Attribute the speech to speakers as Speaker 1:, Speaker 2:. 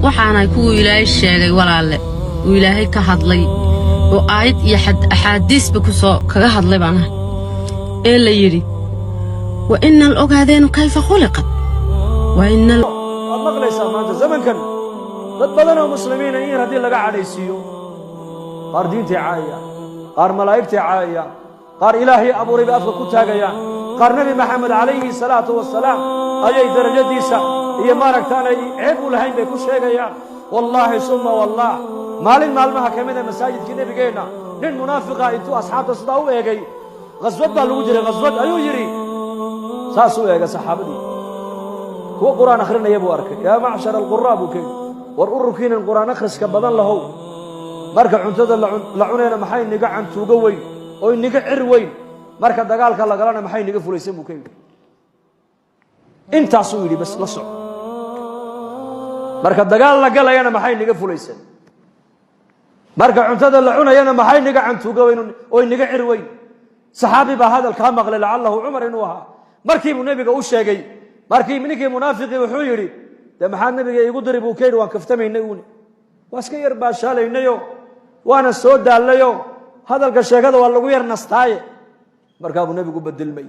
Speaker 1: Waxaanahay kuwuu Ilaahay sheegay, walaalle, uu Ilaahay ka hadlay oo aayad iyo axaadiisba ku soo kaga hadlay baan ahay, ee la yidhi: wa ina alogaadeenu kayfa khuliqat wa ina.
Speaker 2: Waad maqlaysaa maanta zamankan dad badan oo muslimiina in yar haddii laga cadhaysiiyo, qaar diintay caayayaan, qaar malaa'igtay caayayaan, qaar Ilaahay abuuray bay afka ku taagayaan, qaar Nebi Maxamed calayhi salaatu wasalaam ayay darajadiisa iyo maaragtaanay ceeb u lahayn bay ku sheegayaan. Wallaahi summa wallah, maalin maalmaha ka mida masaajidkii nebigeenna nin munaafiqa intuu asxaabta sidaa u eegay, khaswad baa lagu jiray, khaswad ayuu yidhi, saasuu eegay saxaabadii, kuwa qur'aan akhrinaya buu arkay. "Yaa macshar alquraa," buu keeni, "war ururkiinan qur'aan akhriska badan lahow, marka cuntada la cunayna maxay niga cantuugo weyn oo iniga cir weyn? Marka dagaalka lagalana maxay niga fulaysan?" buu ka yidhi. Intaasuu yidhi bas, la soco. Marka dagaal la galayana maxay niga fulaysan? Marka cuntada la cunayana maxay niga cantuugo weyn oo iniga cir weyn? Saxaabi baa hadalkaa maqlay, lacalahu Cumar inuu ahaa. Markiibuu nebiga u sheegay. Markii ninkii munaafiqii wuxuu yidhi: "Dee maxaad nebiga iigu diri?" buu ka yidhi. "Waan kaftamaynay uune, waa iska yar baashaalaynayo, waana soo daallayo, hadalka sheekada waa lagu yar nastaaye." Markaabuu nebigu bedelmay.